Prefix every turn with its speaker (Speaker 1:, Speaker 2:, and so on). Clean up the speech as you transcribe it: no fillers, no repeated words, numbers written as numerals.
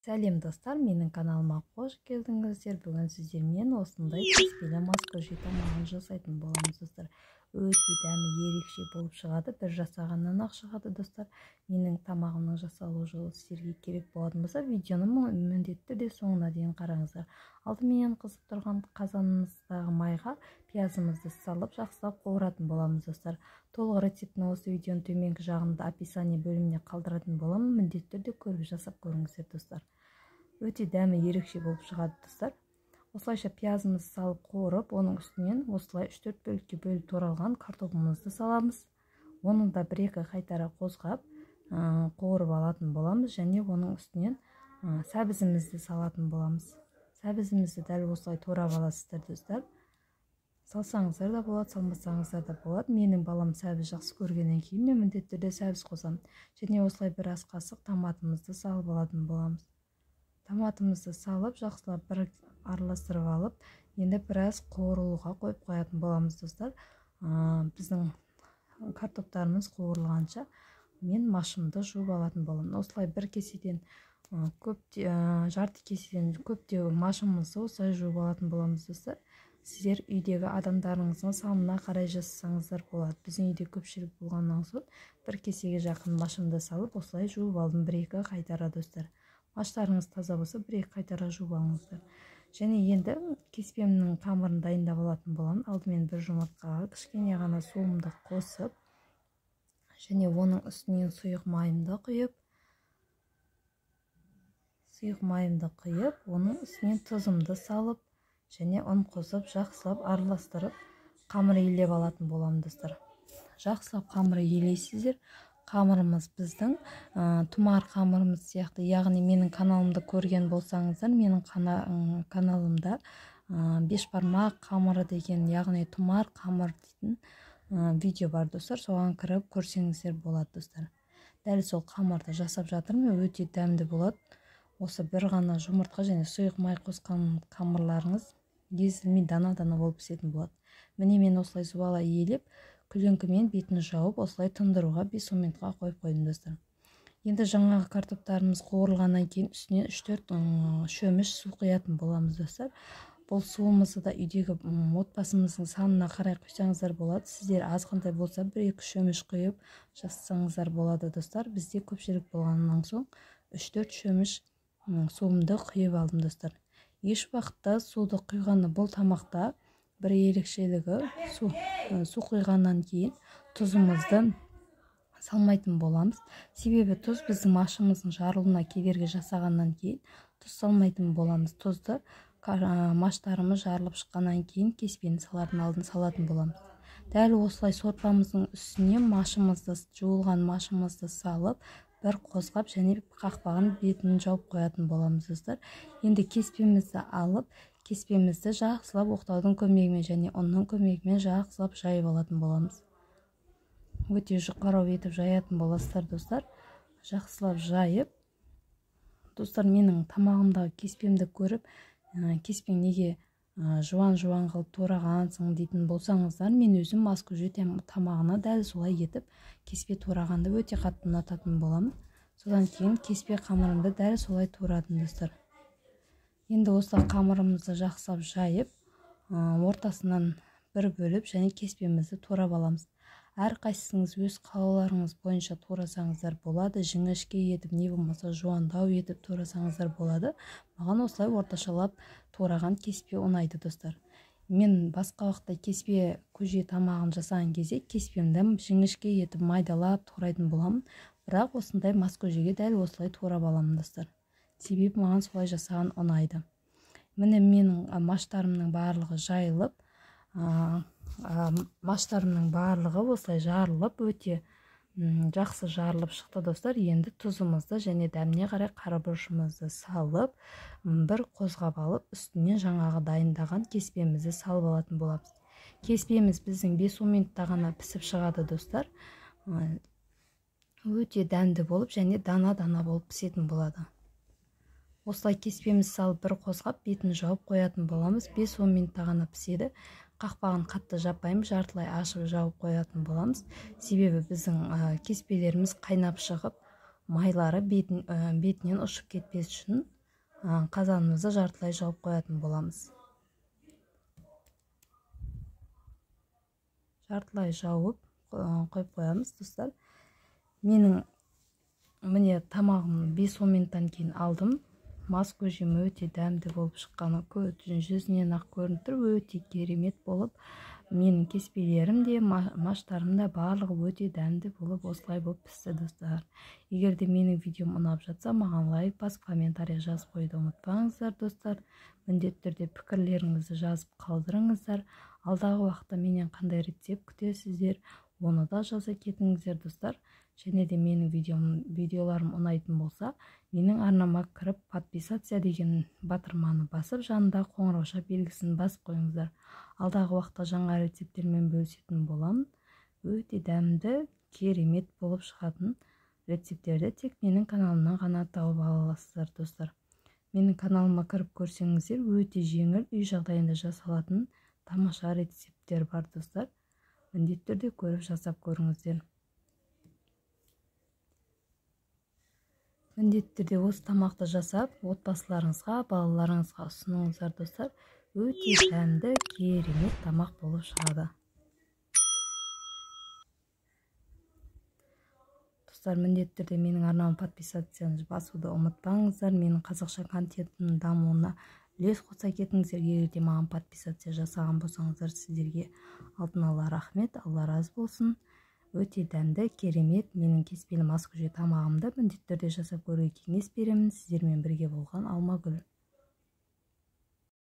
Speaker 1: Сәлем достар, менің каналыма қош келдіңіздер. Бүгін сіздермен осындай кеспелі мас көже тамағын жасайтын боламыз, достар. Өте дәмі ерекше болып шығады, бір жасағаннан ақ шығады, достар. Менің тамағымның жасалу жолы сіздерге керек болатын болса, видеоны міндетті түрде соңына дейін қараңыздар. Алдыменен қызып тұрған қазанымыздағы майға пиязымызды салып, жақсылап қуыратын боламыз, достар. Толық рецептін осы видеоның төменгі жағында описание бөліміне қалдыратын боламын. Міндетті түрде көріп, жасап көріңіздер, достар. Өте дәмі ерекше болып шығады, достар. Осылайша пиязымызды салып қуырып, оның үстінен осылай 3-4 бөлікке бөліп туралған картопымызды саламыз. Оны да бір-екі қайтара қозғап, қуырып алатын боламыз және оның үстінен сәбізімізді салатын боламыз. Сәбізімізді дәл осылай турап аласыздар, достар. Салсаңыздар да болады, салмасаңыздар да болады. Менің балам сәбіз жақсы көргеннен кейін мен міндетті түрде сәбіз қосамын. Және осылай бір ас қасық томатымызды салып алатын боламыз. Томатымызды салып, жақсылап бір араластырып алып, енді біраз қуырылуға қойып қоятын боламыз, достар. Біздің картоптарымыз қуырылғанша мен машымды жуып алатын боламын. Осылай бір кеседен көп, жарты кеседен көптеу машымызды осылай жуып алатын боламыз, достар. Сіздер үйдегі адамдарыңыздың санына қарай жасасаңыздар болады. Біздің үйде көпшілік болғаннан соң бір кесеге жақын машымды салып, осылай жуып алдым бір-екі қайтара, достар. Маштарыңыз таза болса, бір-екі қайтара жуып алыңыздар. Және енді кеспемнің қамырын дайындап алатын боламын. Алдымен бір жұмыртқаға кішкене ғана суымды қосып, және оның үстінен сұйық майымды құйып, сұйық майымды құйып, оның үстінен тұзымды салып және ұн қосып, жақсылап араластырып, қамыр илеп алатын боламын, достар. Жақсылап қамыр илейсіздер. Қамырымыз біздің тұмар қамырымыз сияқты, яғни менің каналымды көрген болсаңыздар, менің каналымда бешбармақ қамыры деген, яғни тұмар қамыр дейтін видео бар, достар. Соған кіріп көрсеңіздер болады, достар. Дәл сол қамырды жасап жатырмын, өте дәмді болады. Осы бір ғана жұмыртқа және сұйық май қосқан қамырларыңыз езілмей, дана дана болып пісетін болады. Міне, мен осылай зубала илеп, күліңкімен бетін жауып, осылай тындыруға 5-10 минутқа қойып қойдым, достар. Енді жаңағы картоптарымыз қуырылғаннан кейін үстінен 3-4 шөміш су құятын боламыз, достар. Бұл суымызды да үйдегі отбасымыздың санына қарай құйсаңыздар болады. Сіздер азғантай болса, 1-2 шөміш құйып жасасаңыздар болады, достар. Бізде көпшілік болғаннан соң 3-4 шөміш суымды құйып алдым, достар. Еш уақытта суды құйғаны, бұл тамақта бір ерекшелігі, су құйғаннан кейін тұзымызды салмайтын боламыз. Себебі тұз біздің машымыздың жарылуына кедергі жасағаннан кейін тұз салмайтын боламыз. Тұзды маштарымыз жарылып шыққаннан кейін, кеспені салардың алдын салатын боламыз. Дәл осылай сорпамыздың үстіне машымызды, жуылған машымызды салып, бір қозғап және қақпағын бетін жауып қоятын боламыз, достар. Енді кеспемізді алып, кеспемізді жақсылап оқтаудың көмегімен және ұнның көмегімен жақсылап жайып алатын боламыз. Өте жұқарау етіп жаятын боласыздар, достар. Жақсылап жайып, достар, менің тамағымдағы кеспемді көріп, кеспең неге жуан-жуан қылып турағансың дейтін болсаңыздар, мен өзім мас көже тамағына дәл солай етіп кеспе турағанды өте қатты ұнататын боламын. Содан кейін кеспе қамырымды дәл солай турадым, достар. Енді осылай қамырымызды жақсылап жайып, ортасынан бір бөліп және кеспемізді турап аламыз. Әрқайсыңыз өз қалауларыңыз бойынша турасаңыздар болады. Жіңішке етіп, не болмаса жуандау етіп турасаңыздар болады. Маған осылай орташалап тураған кеспе ұнайды, достар. Мен басқа уақытта кеспе көже тамағын жасаған кезде кеспемді жіңішке етіп майдалап турайтын боламын. Бірақ осындай мас көжеге дәл осылай турап аламын, достар. Себебі маған солай жасаған ұнайды. Міне, менің маштарымның барлығы жайылып, маштарымның барлығы осылай жарылып, өте жақсы жарылып шықты, достар. Енді тұзымызды және дәміне қарай қара бұрышымызды салып, бір қозғап алып, үстіне жаңағы дайындаған кеспемізді салып алатын боламыз. Кеспеміз біздің 5-10 минутта ғана пісіп шығады, достар. Өте дәмді болып және дана-дана болып пісетін болады. Осылай кеспеміз салып, бір қозғап, бетін жауып қоятын боламыз. 5-10 минутта ғана піседі. Қақпағын қатты жаппаймыз, жартылай ашып жауып қоятын боламыз. Себебі біздің кеспелеріміз қайнап шығып, майлары бетінен ұшып кетпес үшін. Қазанымызды жартылай жауып қоятын боламыз. Жартылай жауып қойып қоямыз достар. Менің міне тамағым 5-10 минуттан кейін алдым. Мас көжем өте дәмді болып шыққаны жүзінен ақ көрініп тұр, өте керемет болып. Менің кеспелерім де, маштарым да барлығы өте дәмді болып осылай болып пісті достар. Егер де менің видеом ұнап жатса, маған лайк басып, комментарий жазып қоюды ұмытпаңыздар достар. Міндетті түрде пікірлеріңізді жазып қалдырыңыздар. Алдағы уақытта менен қандай рецепт күтесіздер, оны да жаза кетіңіздер достар. Және де менің видеоларым ұнайтын болса, менің арнама кіріп подписаться деген батырманы басып, жанында қоңырауша белгісін басып қойыңыздар. Алдағы уақытта жаңа рецепттермен бөлісетін боламын. Өте дәмді, керемет болып шығатын рецепттерді тек менің каналымнан ғана тауып ала аласыздар достар. Менің каналыма кіріп көрсеңіздер, өте жеңіл үй жағдайында жасалатын тамаша рецепттер бар достар. Міндетті түрде көріп жасап көріңіздер. Міндетті түрде осы тамақты жасап, отбасыларыңызға, балаларыңызға ұсыныңыздар достар. Өте дәмді, керемет тамақ болып шығады. Достар, міндетті түрде менің арнама подписацияны басуды ұмытпаңыздар. Менің қазақша контентімнің дамуына үлес қоса кетіңіздер. Егер де маған подписация жасаған болсаңыздар, сіздерге алдын ала рахмет, Алла разы болсын. Өте дәмді, керемет менің кеспелі мас көже тамағымды міндетті түрде жасап көруге кеңес беремін. Сіздермен бірге болған Алмагүл.